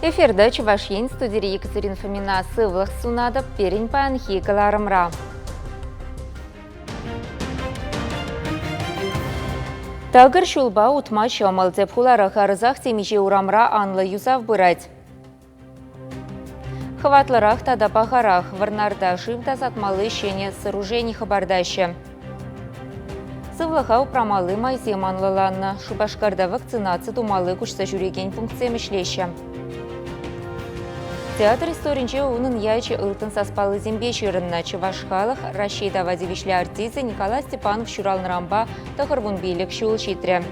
Эфирта Чӑваш Ен студири Екатерина Фомина сывлӑх сунатӑп пирӗн паянхи кӑларӑмра. Такӑр ҫулпа утма ҫӑмӑл. Тӗп хулара харӑсах темиҫе урамра анлӑ юсав пырать. Хӑватлӑрах тата пахарах Вӑрнарта шыв тасатмалли ҫӗнӗ сооружени хӑпартаҫҫӗ. Сывлӑха упрамалли майсем анлӑланнӑ. Шупашкарта вакцинаци тумалли куҫса ҫӳрекен пунктсем ӗҫлеҫҫӗ. Театр историнче унӑн ячӗ ылтӑн саспаллисемпе ҫырӑннӑ. Чӑваш халӑх Раҫҫей тава тивӗҫлӗ артисчӗ Николай Степанов ҫуралнӑранпа 95 ҫул ҫитрӗ.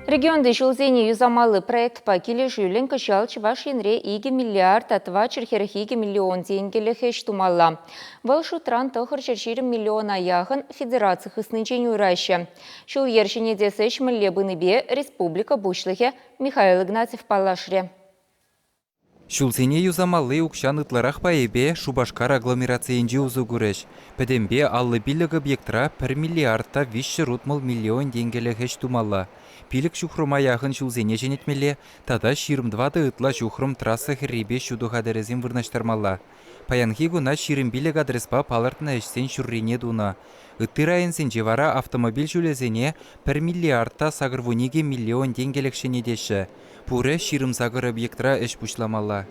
Регионти ҫулсене юсамалли проектпа килӗшӳллӗн кӑҫал Чӑваш Енре 2 миллиард та 442 миллион тенкӗлӗх ӗҫ тумалла. Вӑл шутран 920 миллиона яхӑн федераци хыснинчен уйӑраҫҫӗ. Ҫул-йӗр ҫӗнетес ӗҫ мӗнле пынипе республика Пуҫлӑхӗ Михаил Игнатьев паллашрӗ. Ҫулсене юсамалли укҫан ытларах пайӗпе Шупашкар агломерацийӗнче усӑ курӗҫ. Пӗтӗмпе 55 объектра пӗр миллиард та 360 миллион тенкӗлӗх ӗҫ тумалла. Пилӗк ҫухрӑма яхӑн ҫулсене ҫӗнетмелле тата 24 ытла ҫухрӑм трасса хӗррипе ҫутӑ хатӗрӗсем вырнаҫтармалла. Паянхи куна 25 адреспа палӑртнӑ ӗҫсен ҫуррине тунӑ. Ытти районсенче вара автомобиль ҫулӗсене пӗр миллиард та 82 миллион тенкӗлӗх ҫӗнетеҫҫӗ. Пурӗ 28 объектра ӗҫ пуҫламалла.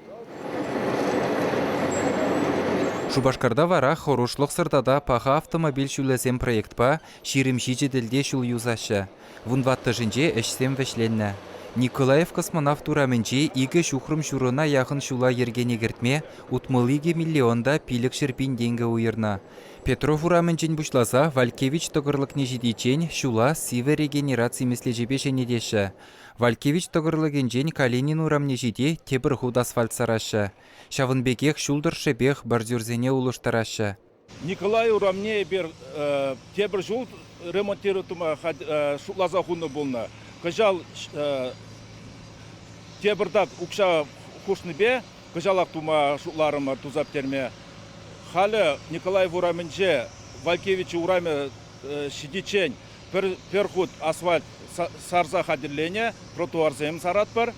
Шупашкарта вара хӑрушлӑхсӑр тата паха автомобиль ҫулӗсем проектпа 27 тӗлте ҫул юсаҫҫӗ. Вунтӑваттӑшӗнче ӗҫсем вӗҫленнӗ. Николаев космонавт урамӗнчи икӗ ҫухрӑм ҫурӑна яхӑн ҫула йӗркене кӗртме 62 миллион та 500 пин тенкӗ уйӑрнӑ. Петров урамӗнчен пуҫласа Валькевич тӑкӑрлӑкне ҫитиччен ҫула сивӗ регенераци меслечӗпе ҫӗнетеҫҫӗ. Валькевич тӑкӑрлӑкӗнчен Калинин урамне ҫити тепӗр хут асфальт сараҫҫӗ. Ҫавӑн пекех ҫул тӑршшӗпех бордюрсене улӑштараҫҫӗ. Николай урамне эпир тепӗр ҫул ремонтировать тума шутласа хунӑ пулнӑ. Кӑҫал тепӗртак укҫа хушнипе кӑҫалах тума шутларӑмӑр, туса пӗтерме. Халӗ Николаев урамӗнче Валькевич урамӗ ҫитиччен пӗр хут асфальт сарса хатӗрленӗ, тротуарсем саратпӑр.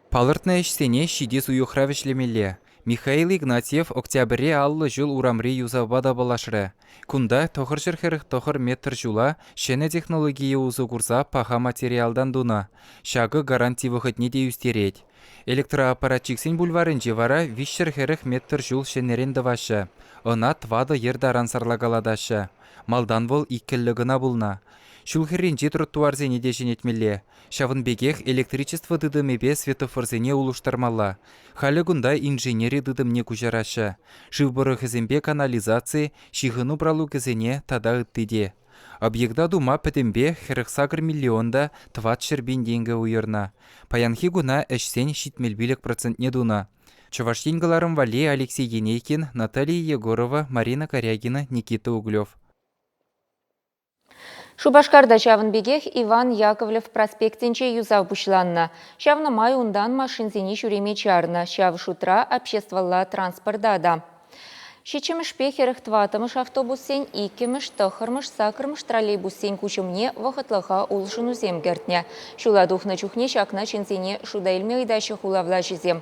Палӑртнӑ ӗҫсене ҫитес уйӑхра вӗҫлемелле. Михаил Игнатьев октябрьре 50 ҫул урамри юсавпа та паллашрӗ. Кунта 949 метр ҫула ҫӗнӗ технологие усӑ курса паха материалтан тунӑ. Ҫакӑ гаранти вӑхӑтне те ӳстерет. Электроаппаратчиксен бульварӗнче вара 340 метр ҫул ҫӗнӗрен тӑваҫҫӗ. Ӑна тӑватӑ йӗр таран сарлакалатаҫҫӗ. Малтан вӑл иккӗллӗ кӑна пулнӑ. Ҫул хӗрринчи тротуарсене те ҫӗнетмелле. Ҫавӑн пекех электричество тытӑмӗпе светофорсене улӑштармалла. Халӗ кунта инженери тытӑмне куҫараҫҫӗ. Шыв пӑрӑхӗсемпе канализаци, ҫыхӑну пралукӗсене тата ытти те. Объекта тума пӗтӗмпе 48 миллион та 400 пин тенкӗ уйӑрнӑ. Паянхи куна ӗҫсен 75 процентне тунӑ. Чӑваш Ен кӑларӑм валли Алексей Енейкин, Наталия Егорова, Марина Корягина, Никита Углев. Шупашкарта ҫавӑн пекех Иван Яковлев проспектӗнче юсав пуҫланнӑ. Ҫавна май унтан машинсене ҫӳреме чарнӑ, ҫав шутра обществӑлла транспорта та. Ҫиччӗмӗшпе 44-мӗш автобуссен иккӗмӗш, тӑххӑрмӗш, саккӑрмӗш троллейбуссен куҫӑмне вӑхӑтлӑха улшӑнусем кӗртнӗ. Ҫула тухнӑ чухне ҫакна ҫынсене шута илме ыйтаҫҫӗ хула влаҫӗсем.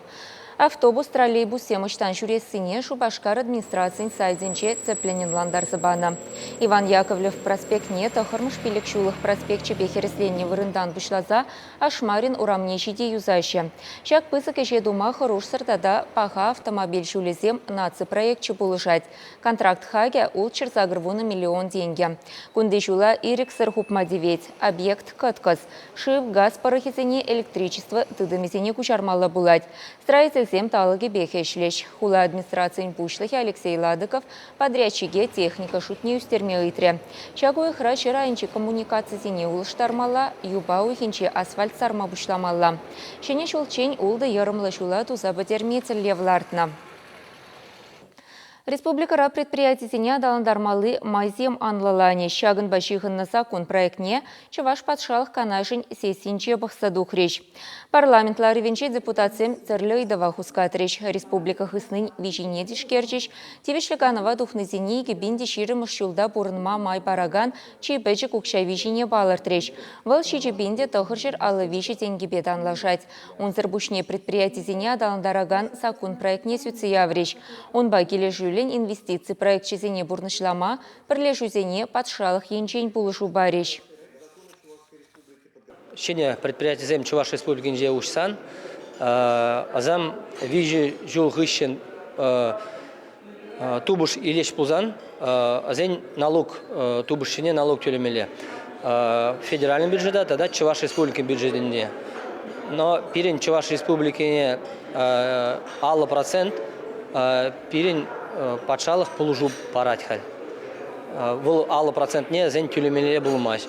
Автобус, троллейбуссем ӑҫтан ҫӳрессине Шупашкар администрацийӗн сайтӗнче тӗплӗн ӑнлантарса панӑ. Иван Яковлев проспектне тӑххӑрмӗш пилӗкҫуллӑх проспекчӗпе хӗресленнӗ вырӑнтан пуҫласа Ашмарин урамне ҫити юсаҫҫӗ. Ҫак пысӑк ӗҫе тума хӑрушсӑр тата паха автомобиль ҫулӗсем наци проекчӗ пулӑшать. Контракт хакӗ 680 миллион тенкӗ. Кунти ҫула ирӗксӗр хупма тивет. Объект кӑткӑс. Шыв, газ пӑрӑхӗсене электричество тытӑмӗсене куҫармалла пулать. Строительсем талӑкӗпех ӗҫлӗҫ. Хула администрацийӗн пуҫлӑхӗ Алексей Ладыков подрядчике техника шутне ӳстерме ыйтрӗ. Ҫак уйӑхра ҫӗр айӗнчи коммуникацисене улӑштармалла, юпа уйӑхӗнче асфальт сарма пуҫламалла. Ҫӗнӗ ҫулччен ултӑ йӑрӑмлӑ ҫула туса пӗтерме тӗллев лартнӑ. Республикӑра предприятисене аталантармалли майсем анлӑланӗҫ. Ҫакӑнпа ҫыхӑннӑ саккун проектне Чӑваш Патшалӑх Канашӗн сессинче пӑхса тухрӗҫ. Парламент ларӑвӗнче депутатсем тӗрлӗ ыйтӑва хускатрӗҫ, республика хыснин виҫине тишкерчӗҫ, тивӗҫлӗ канӑва тухнисене 2020 ҫулта пурӑнма май паракан чи пӗчӗк укҫа виҫине палӑртрӗҫ. Вӑл 7953 тенкӗпе танлашать. Унсӑр пуҫне предприятисене аталантаракан саккун проектне сӳтсе яврӗҫ. Унпа килӗшӳллӗн инвестици проекчӗсене пурнӑҫлама пӗрлешӳсене патшалӑх енчен пулӑшу парӗҫ. Ҫӗнӗ предприятисем Чӑваш Республикинче уҫсан ӑсам 3 ҫул хыҫҫӑн тупӑш илес пулсан вӗсен налук тупӑш ҫине налук тӳлемелле. Федеральный бюджета тата Чӑваш Республикин бюджетӗнче. Но пирӗн Чӑваш Республикине 50% пирӗн патшалӑх пулӑшу парать халь. Вӑл 50 процентне вӗсен тӳлемелле пулмасть.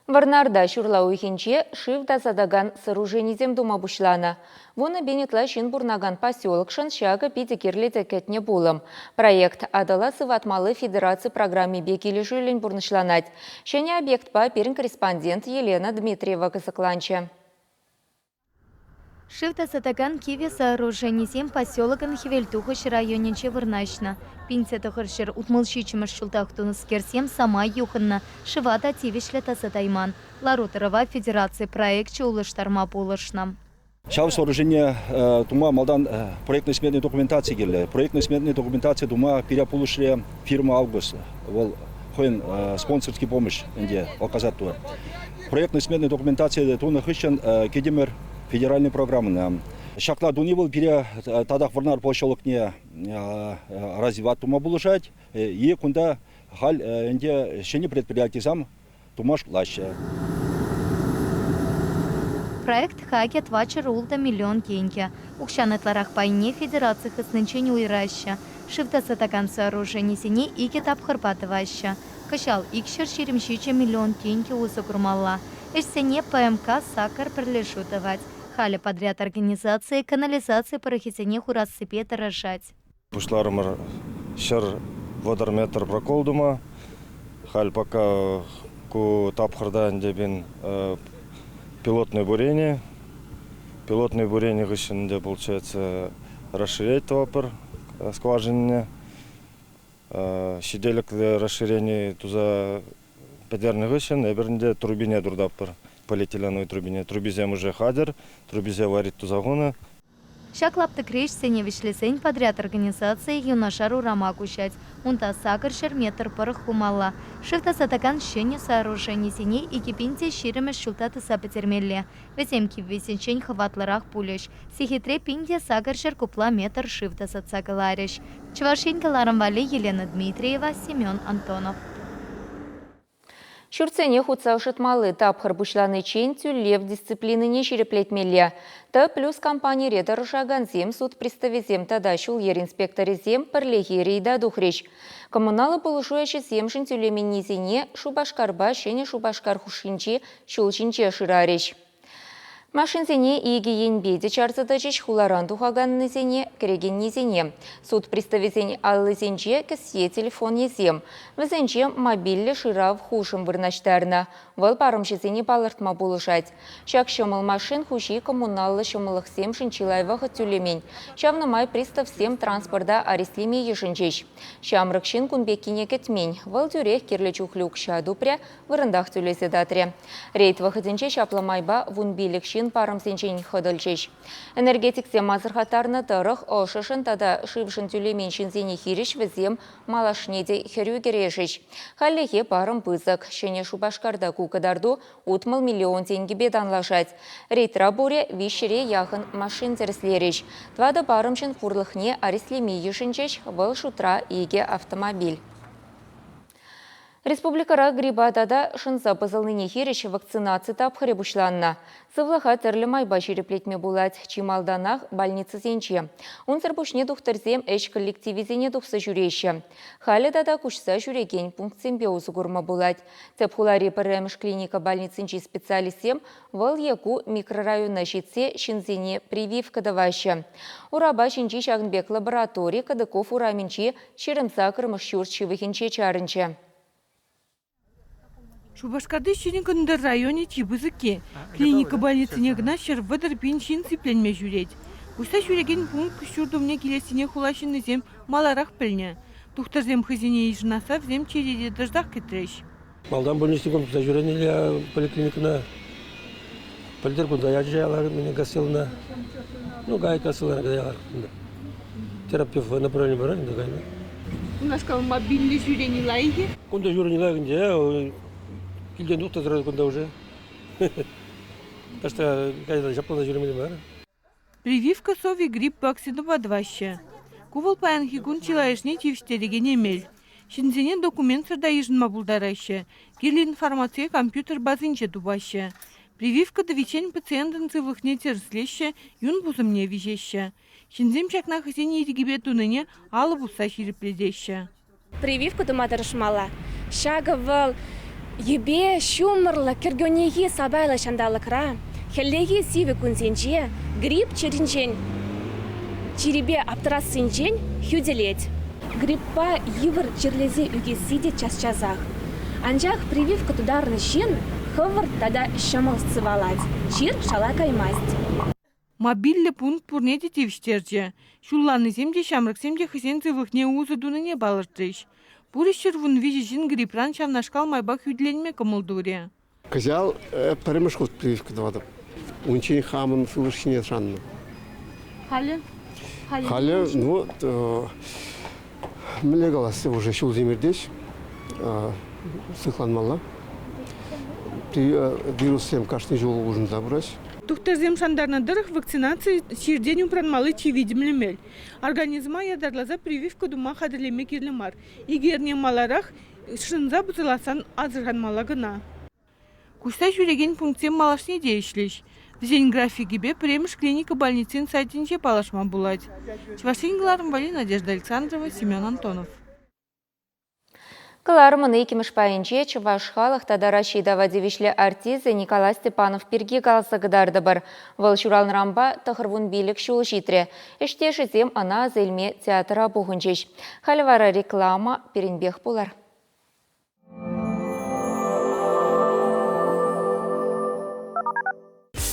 Вӑрнарта ҫурла уйӑхӗнче шыв тасатакан сооруженисем тума пуҫланӑ. 10 000 ытла ҫын пурӑнакан поселокшӑн ҫакӑ питӗ кирлӗ те кӗтнӗ пулӑм. Проект Атӑла сыватмалли федераци программипе килӗшӳллӗн пурнӑҫланать. Ҫӗнӗ объектпа пирӗн корреспондент Елена Дмитриева кӑсӑкланчӗ. Шыв тасатакан кивӗ сооруженисем поселокӑн хӗвелтухӑҫ районӗнче вырнаҫнӑ. 1967 ҫултах тунӑскерсем самай юхӑннӑ, шыва та тивӗҫлӗ тасатайман. Лару-тӑрӑва федераци проекчӗ улӑштарма пулӑшнӑ. Ҫав сооружение тума малтан проектно-сметный документаци кирлӗ. Проектно-сметный документаци тума пире пулӑшрӗ фирма «Август». Вӑл хӑйӗн спонсорский помощь ӗнтӗ оказать турӗ. Проектно-сметный документаци тунӑ хыҫҫӑн кӗтӗмӗр федеральный программӑна. Ҫакна туни вӑл пире татах Вӑрнар поселокне развивать тума пулӑшать. И кунта халь ӗнтӗ ҫӗнӗ предприятисем тума шутлаҫҫӗ. Проект хакӗ 406 миллион тенкӗ. Укҫан ытларах пайне федераци хыснинчен уйӑраҫҫӗ. Шыв тасатакан сооруженисене икӗ тапхӑрпа тӑваҫҫӗ. Кӑҫал 227 миллион тенкӗ усӑ курмалла. Ӗҫсене ПМК-сакӑр пӗрлешӳ тӑвать. Халӗ подряд организацийӗ канализаци пӑрӑхӗсене хурассипе тӑрӑшать. Пуҫларӑмӑр 130 метр прокол тума. Халь пока ку тапхӑрта ӗнтӗ пин пилотное бурение. Пилотное бурение хыҫҫӑн ӗнтӗ, получается, расширять тӑватпӑр скважинине. Ҫителӗклӗ расширени туса пӗтернӗ хыҫҫӑн эпир ӗнтӗ трубине туртатпӑр, полиэтиленовый трубине. Трубисем уже хатӗр, трубисе варить туса хунӑ. Ҫак лаптӑкри ӗҫсене вӗҫлесен подряд организацийӗ юнашар урама куҫать. Унта 800 метр пӑрӑх хумалла. Шыв тасатакан ҫӗнӗ сооруженисене 2020 ҫулта туса пӗтермелле. Вӗсем киввисенчен хӑватлӑрах пулӗҫ. Сехетре 1800 кубла метр шыв тасатса кӑларӗҫ. Чӑваш Ен кӑларӑм валли Елена Дмитриева, Семен Антонов. Ҫуртсене хутса ӑшӑтмалли тапхӑр пуҫланиччен тӳлев дисциплинине ҫирӗплетмелле. Т плюс компанире тӑрӑшакансем, суд приставӗсем тата ҫул-йӗр инспекторӗсем пӗрлехи рейда тухрӗҫ. Коммуналлӑ пулӑшу ӗҫӗсемшӗн тӳлеменнисене Шупашкарпа Ҫӗнӗ Шупашкар хушшинчи ҫул ҫинче шырарӗҫ. Машинсене икӗ енпе те чарса тӑчӗҫ хуларан тухаканнисене, кӗрекеннисене. Суд приставӗсен аллисенче кӗсье телефонӗсем. Вӗсенче мобильлӗ шырав хушӑм вырнаҫтарнӑ. Вӑл парӑмҫӑсене палӑртма пулӑшать. Ҫак ҫӑмӑл машин хуҫи коммуналлӑ ҫӑмӑллӑхсемшӗн чылай вӑхӑт тӳлемен. Ҫавна май приставсем транспорта арестлеме йышӑнчӗҫ. Ҫамрӑк ҫын кун пеккине кӗтмен. Вӑл тӳрех кирлӗ чухлӗ укҫа тупрӗ, вырӑнтах тӳлесе татрӗ. Рейд вӑхӑтӗнче ҫапла майпа 15 ҫын парӑмсенчен хӑтӑлчӗҫ. Энергетиксем асӑрхаттарнӑ тӑрӑх ӑшӑшӑн тата шывшӑн тӳлемен ҫынсене хирӗҫ вӗсем малашне те хӗрӳ кӗрешӗҫ. Хальлӗхе парӑм пысӑк. Ҫӗнӗ Шупашкарта ку кӑтарту 60 миллион тенкӗпе танлашать. Рейдра пурӗ виҫҫӗре яхӑн машин тӗрӗслерӗҫ. Тӑватӑ парӑмҫӑн пурлӑхне арестлеме йышӑнчӗҫ, вӑл шутра икӗ автомобиль. Республикӑра грипа тата шӑнса пӑсӑлнине хирӗҫ вакцинаци тапхӑрӗ пуҫланнӑ. Сывлӑха тӗрлӗ майпа ҫирӗплетме пулать. Чи малтанах больницӑсенче. Унсӑр пуҫне тухтӑрсем ӗҫ коллективӗсене тухса ҫӳреҫҫӗ. Халӗ тата куҫса ҫӳрекен пунктсемпе усӑ курма пулать. Тӗп хулари пӗрремӗш клиника больницинчи специалистсем вӑл е ку микрорайона ҫитсе ҫынсене прививка тӑваҫҫӗ. Урапа ҫинчи ҫакӑн пек лаборатори Кадыков урамӗнчи 28-мӗш ҫурт ҫывӑхӗнче чарӑнчӗ. Шупашкарти Ҫӗнӗ Кӑнтӑр районӗ чи пысӑкки. Клиника больницине кӑна 130 пин ҫын сипленме ҫӳрет. Куҫса ҫӳрекен пункт ҫурт умне килессине хула ҫыннисем маларах пӗлнӗ. Тухтӑрсем хӑйсене йышӑнасса вӗсем черете тӑрсах кӗтрӗҫ. Малтан больницӑ кунта ҫӳренӗ поликлиникӑна. Пӗлтӗр кунта ячӗ яла меня гасилна. Ну, гай гасилна яла. Терапевт направление парать, ӗнтӗ кайнӑ. Унашкал мобильлӗ ҫӳрени лайӑх-и? Кунта ҫӳрени лайӑх ӗнтӗ. Килтен тухтӑр сразу кунта уже. Таҫта кайса ҫаплана ҫӳремелле мар. Прививка сӑвви грипп вакцинӑпа тӑваҫҫӗ. Ку вӑл паянхи кун чылайӑшне тивӗҫтерекен эмел. Ҫынсене документсӑр та йышӑнма пултараҫҫӗ, кирлӗ информацие компьютер базинче тупаҫҫӗ. Прививка тӑвиччен пациентӑн сывлӑхне тӗрӗслеҫҫӗ, юн пусӑмне виҫеҫҫӗ. Ҫынсем ҫакна хӑйсен ирӗкӗпе тунине алӑ пусса ҫирӗплетеҫҫӗ. Прививка тума тӑрӑшмалла. Ҫакӑ вӑл йӗпе, ҫумӑрлӑ, кӗркуннехи сапайлӑ ҫанталӑкра, хӗллехи сивӗ кунсенче грипп чирӗнчен чирӗпе аптӑрассинчен хӳтӗлет. Гриппа йывӑр чирлесе ӳкесси те час-часах. Анчах прививка тутарнӑ ҫын хӑвӑрт тата ҫӑмӑл сывалать, чир шала каймасть. Мобильлӗ пункт пурне те тивӗҫтерчӗ. Ҫулланнисем те, ҫамрӑксем те хӑйсен сывлӑхне усӑ тунине палӑртрӗҫ. Пурӗ 113 ҫын грипран ҫавнашкал майпа хӳтӗленме кӑмӑл турӗ. Кӑҫал пӗрремӗш хут прививка тӑватӑп. Унччен хамӑн сывлӑш ҫине шаннӑ. Халӗ? Халӗ, ну, мӗнле калас, уже ҫулсем иртеҫ, сыхланмалла. Вируссем кашни ҫул улшӑнса пыраҫ. Тухтӑрсем шантарнӑ тӑрӑх, вакцинаци чиртен упранмалли чи витӗмлӗ мел. Организма ятарласа прививка тума хатӗрлеме кирлӗ мар. Икӗ эрне маларах шӑнса пӑсӑлассан асӑрханмалла кӑна. Куҫса ҫӳрекен пунктсем малашне те ӗҫлӗҫ. Вӗсен графикӗпе пӗрремӗш клиника больницин сайтӗнче паллашма пулать. Чӑваш Ен кӑларӑм валли Надежда Александрова, Семен Антонов. Кӑларӑмӑн иккӗмӗш пайӗнче чӑваш халӑх тата Раҫҫей тава тивӗҫлӗ артисчӗ Николай Степанов пирки каласа кӑтартӑпӑр. Вӑл ҫуралнӑранпа 95 ҫул ҫитрӗ. Ӗҫтешӗсем ӑна аса илме театра пухӑнчӗҫ. Халӗ вара реклама пирӗнпех пулар.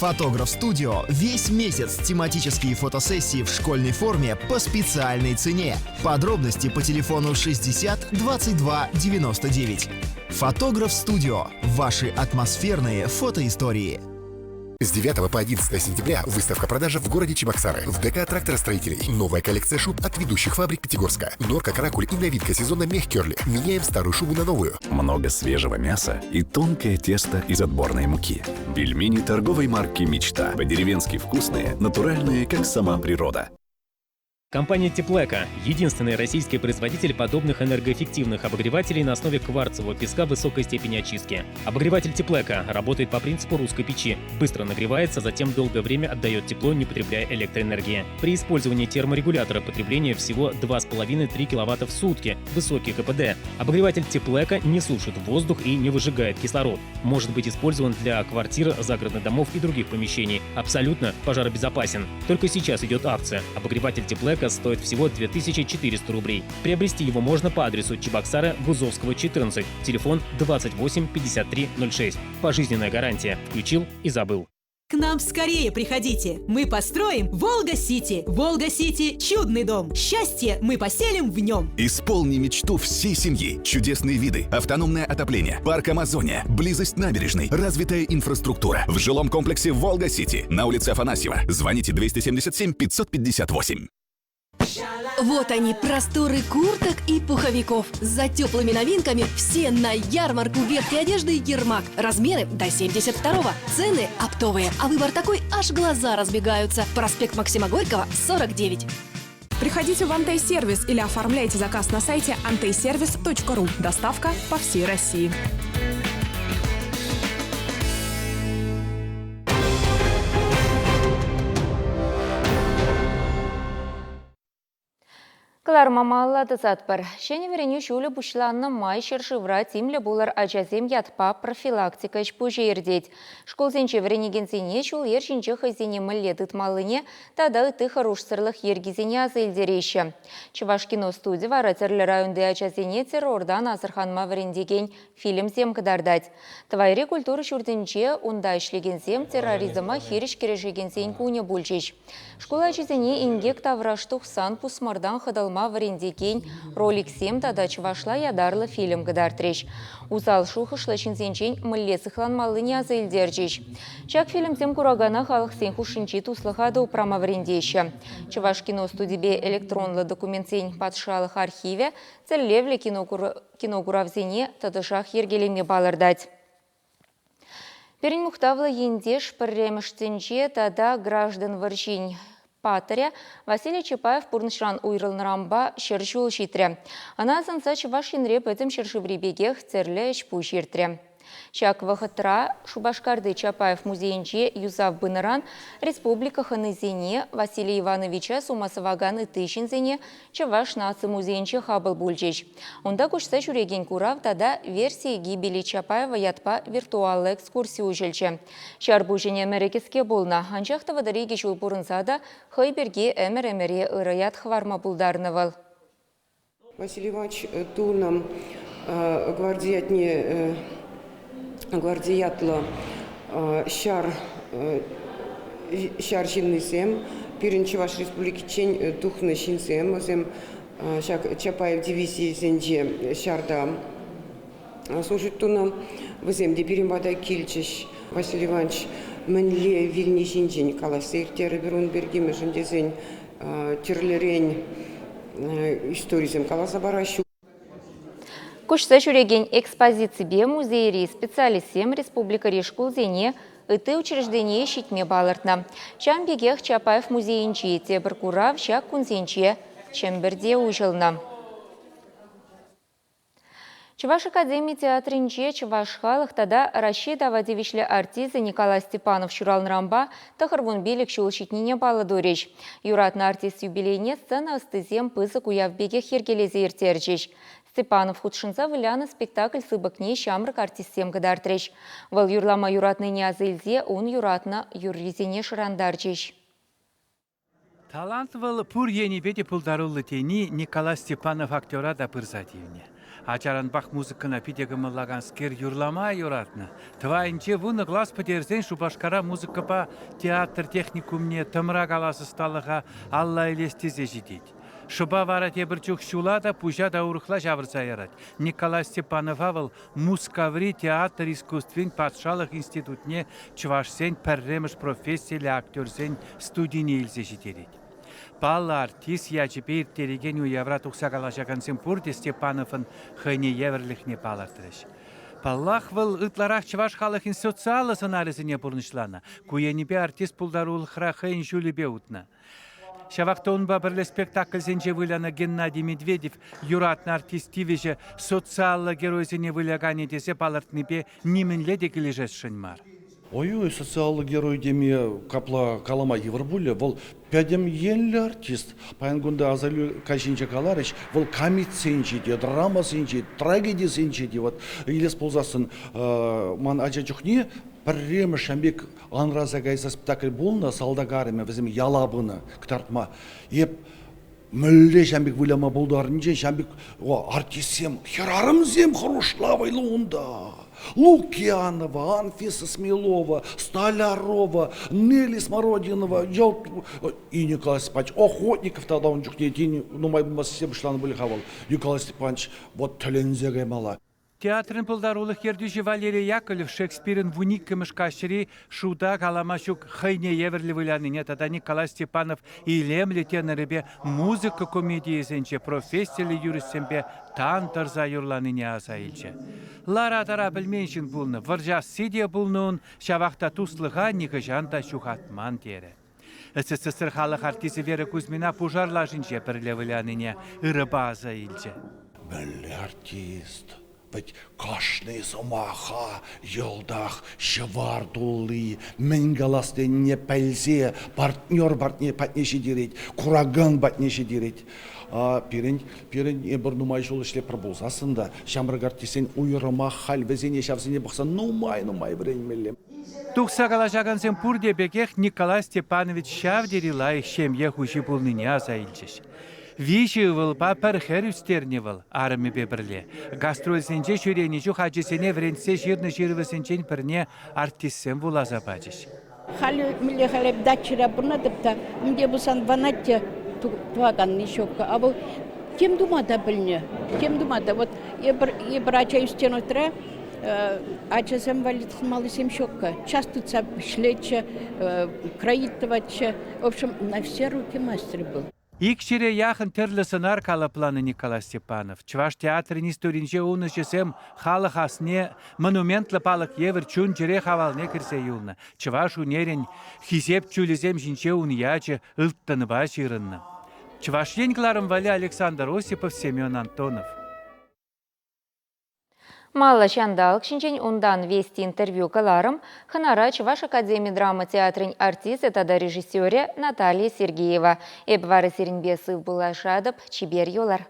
Фотограф Студио весь месяц тематические фотосессии в школьной форме по специальной цене. Подробности по телефону 60 22 99. Фотограф Студио. Ваши атмосферные фотоистории. С 9 по 11 сентября выставка-продажа в городе Чебоксары. В ДК тракторостроителей. Новая коллекция шуб от ведущих фабрик Пятигорска. Норка, каракуль и новинка сезона мех Керли. Меняем старую шубу на новую. Много свежего мяса и тонкое тесто из отборной муки. Пельмени торговой марки «Мечта». По-деревенски вкусные, натуральные, как сама природа. Компания «Теплэко» – единственный российский производитель подобных энергоэффективных обогревателей на основе кварцевого песка высокой степени очистки. Обогреватель «Теплэко» работает по принципу русской печи. Быстро нагревается, затем долгое время отдает тепло, не потребляя электроэнергии. При использовании терморегулятора потребление всего 2,5-3 киловатта в сутки, высокий КПД. Обогреватель «Теплэко» не сушит воздух и не выжигает кислород. Может быть использован для квартир, загородных домов и других помещений. Абсолютно пожаробезопасен. Только сейчас идет акция. Обогреватель «Теплэко» стоит всего 2400 рублей. Приобрести его можно по адресу Чебоксары, Гузовского, 14, телефон 28 53 06. Пожизненная гарантия. Включил и забыл. К нам скорее приходите. Мы построим Волга-Сити. Волга-Сити – чудный дом. Счастье мы поселим в нем. Исполни мечту всей семьи. Чудесные виды, автономное отопление, парк Амазония, близость набережной, развитая инфраструктура. В жилом комплексе «Волга-Сити» на улице Афанасьева. Звоните 277 558. Вот они, просторы курток и пуховиков. За теплыми новинками все на ярмарку верхней одежды «Ермак». Размеры до 72-го. Цены оптовые. А выбор такой, аж глаза разбегаются. Проспект Максима Горького, 49. Приходите в Антей-сервис или оформляйте заказ на сайте anteyservis.ru. Доставка по всей России. Кӑларма малалла тӑсатпӑр. Ҫӗнӗ вӗренӳ ҫулӗ пуҫланнӑ май ҫӗршывра тимлӗ пулӑр ачасем ятпа профилактика ӗҫ-пуҫӗ иртет. Шкулсенче вӗренекенсене ҫул-йӗр ҫинче хӑйсене мӗнле тытмаллине тата ытти хӑрушсӑрлӑх йӗркисене аса илтереҫҫӗ. Чӑвашкино студи вара тӗрлӗ районти ачасене террортан асӑрханма вӗрентекен фильмсем кӑтартать. Тӑвайри культура ҫуртӗнче унта ӗҫлекенсем терроризма хирӗҫ кӗрешекенсен кунӗ пулчӗҫ. Шкул ачисене инкек тавраш тухсан пусмӑртан хӑтӑлма вӗрентекен роликсем тата чӑвашла ятарлӑ фильм кӑтартрӗҫ. Усал шухӑшлӑ ҫынсенчен мӗнле сыхланмаллине аса илтерчӗҫ. Ҫак фильмсем куракана халӑхсен хушшинчи туслӑха та упрама вӗрентеҫҫӗ. Чӑваш киностудипе электронлӑ документсен патшалӑх архивӗ тӗллевлӗ кинокуравсене тӑтӑшах йӗркелеме палӑртать. Пирӗн мухтавлӑ ентеш пӗрремӗш тӗнче тата граждан вӑрҫин паттӑрӗ Василий Чапаев пурнӑҫран уйрӑлнӑранпа 100 ҫул ҫитрӗ. Ӑна асӑнса Чӑваш Енре пӗтӗм ҫӗршыври пекех тӗрлӗ ӗҫ-пуҫ иртрӗ. Ҫак вӑхӑтра Шупашкарти Чапаев музейӗнче юсав пынӑран республика хӑнисене Василий Ивановича сума сӑвакан ытти ҫынсене Чӑваш наци музейӗнче хапӑл пулчӗҫ. Унта куҫса ҫӳрекен курав тата «Версия гибели Чапаева» ятпа виртуаллӑ экскурси уҫӑлчӗ. Ҫар пуҫӗн ӗмӗрӗ кӗске пулнӑ, анчах 32 ҫул пурӑнса та хӑй пирки ӗмӗр-ӗмӗре ырӑ ят хӑварма пултарнӑ вӑл. Василий Иванович тунӑ гварди ятне гварди ятлӑ ҫар ҫар ҫыннисем, пирӗн Чӑваш Республикичен тухнӑ ҫынсем, вӗсем ҫак Чапаев дивизийӗсенче ҫарта служить тунӑ, вӗсем те пирӗн пата килчӗҫ. Василий Иванович мӗнле вилни ҫинчен калаҫса ирттерӗпӗр ун пирки, мӗншӗн тесен тӗрлӗрен историсем каласа параҫҫӗ. Куҫса ҫӳрекен экспозиципе музейри специалистсем республикӑри шкулсене, ытти учреждение ҫитме палӑртнӑ. Ҫавӑн пекех Чапаев музейӗнчи тепӗр курав ҫак кунсенче Чӗмпӗрте уҫӑлнӑ. Чӑваш академи театрӗнче чӑваш халӑх тата Раҫҫей тава тивӗҫлӗ артисчӗ Николай Степанов ҫуралнӑранпа 95 ҫул ҫитнине паллӑ турӗҫ. Юратнӑ артист юбилейне сцена ӑстисем пысӑк уяв пекех йӗркелесе ирттерчӗҫ. Степанов хутшӑнса вылянӑ спектакль сыпӑкне ҫамрӑк артистсем кӑтартрӗҫ. Вӑл юрлама юратнине аса илсе ун юратнӑ юррисене шӑрантарчӗҫ. Талант вӑл пур енӗпе те пултаруллӑ тени Николай Степанов актера та пырса тивнӗ. Ачаранпах музыкӑна питӗ кӑмӑллаканскер юрлама юратнӑ. Тӑвайӗнче вунӑ класс пӗтерсен Шупашкара музыкӑпа театр техникумне тӑмра калас ӑсталӑха алла илес тесе ҫитет. Шӑпа вара тепӗр чух ҫула та, пуҫа та урӑхла ҫавӑрса ярать. Николай Степанова вӑл Мускаври театр искусствин патшалӑх институтне чӑвашсен пӗрремӗш профессиллӗ актерсен студине илсе ҫитерет. Паллӑ артист ячӗпе ирттерекен уявра тухса калаҫакансем пурте Степановӑн хӑйне евӗрлӗхне палӑртрӗҫ. Паллах, вӑл ытларах чӑваш халӑхӗн социаллӑ сӑнарӗсене пурнӑҫланӑ. Ку енӗпе артист пултарулӑхра хӑйӗн ҫулӗпе утнӑ. Ҫавах та унпа пӗрле спектакльсенче вылянӑ Геннадий Медведев юратнӑ артист тивӗҫӗ социаллӑ геройсене выляканӗ тесе палӑртнипе нимӗнле те килӗшесшӗн мар. Ой-ой, социаллӑ герой теме капла калама йывӑр пулӗ. Вӑл пӗтӗм енлӗ артист. Паян кунта асаилӳ каҫӗнче каларӗҫ, вӑл камитсенче те, драмӑсенче, трагедисенче те. Вот илес пулсассӑн ман ача чухне пӗрремӗш ҫам пек анраса кайса спектакль пулнӑ, салтак арӑмӗ вӗсем яла пынӑ кӑтартма. Эп мӗнле ҫам пек выляма пултарнинчен ҫам пек артистсем, хӗрарӑмсем хӑрушла вӑйлӑ унта. Лукьянова, Анфиса Смелова, Столярова, Нелли Смородинова, и Николай Степанович Охотников тата ун чухне тин нумай пулмасть пуҫланӑ пуль-ха вӑл. Николай Степанович вот тӗлӗнсе каймалла. Театрӑн пултарулӑх ертӳҫи Валерий Яковлев Шекспирӑн вуниккӗмӗш каҫри шута калама ҫук хӑйне евӗрлӗ вылянине тата Николай Степанов илемлӗ тенорӗпе музыка комедийӗсенче профессиллӗ юрӑҫсемпе тан тӑрса юрланине аса илчӗ. Лара-тӑра пӗлмен ҫын пулнӑ, вӑрҫасси те пулнӑ ун, ҫавах та туслӑха нихӑҫан та ҫухатман терӗ. СССР халӑх артисчӗ Вера Кузьмина пушар лашинче пӗрле вылянине ырӑпа аса илчӗ. Мӗнле артист? Вӗт кашни сӑмаха йӑлтах ҫӑвар тулли, мӗн калас тенине пӗлсе партнер патне патне ҫитерет, куракан патне ҫитерет. Пирӗн, пирӗн эпир нумай ҫул ӗҫлетпӗр пулсассӑн та ҫамрӑк артистсен уйрӑмах халь вӗсене ҫавсене пӑхса нумай-нумай вӗренмелле. Тухса калаҫакансем пурте пекех Николай Степанович ҫав тери лайӑх ҫемье хуҫи пулнине аса илчӗҫ. Виҫӗ ывӑлпа пӗр хӗр ӳстернӗ вӑл арӑмӗпе пӗрле. Гастрольсенче ҫӳренӗ чух ачисене вӗрентсе ҫырнӑ ҫырӑвӗсенчен пӗрне артистсем вуласа пачӗҫ. Халӗ мӗнле халӗ дачӑра пурӑнатӑп та, мӗнле пулсан ванать те тӑваканни ҫук. А вӑл тем тума та пӗлнӗ, тем тума та. Вот эпир, эпир ача ӳстернӗ вӑхӑтра ачасем валли тӑхӑнмаллисем ҫуккӑ. Час тытса ӗҫлетчӗ, кроить тӑватчӗ. В общем, на все руки мастер был. Ик ҫӗре яхӑн тӗрлӗ сӑнар калӑпланӑ Николай Степанов. Чӑваш театрӗн историнче ун ӗҫӗсем халӑх асне монументлӑ палӑк евӗр чун-чӗре хавалне кӗрсе юлнӑ. Чӑваш ӳнерӗн хисеп чулӗсем ҫинче ун ячӗ ылтӑнпа ҫырӑннӑ. Чӑваш Ен кӑларӑм валли Александр Осипов, Семен Антонов. Маллӑ ҫанталӑк ҫинчен унтан «Вести» интервью кӑларӑм. Хӑнара Чӑваш академи драма театрӗн артисчӗ тата режиссерӗ Наталья Сергеева. Эп вара сирӗнпе сыв пуллашатӑп. Чипер юлӑр.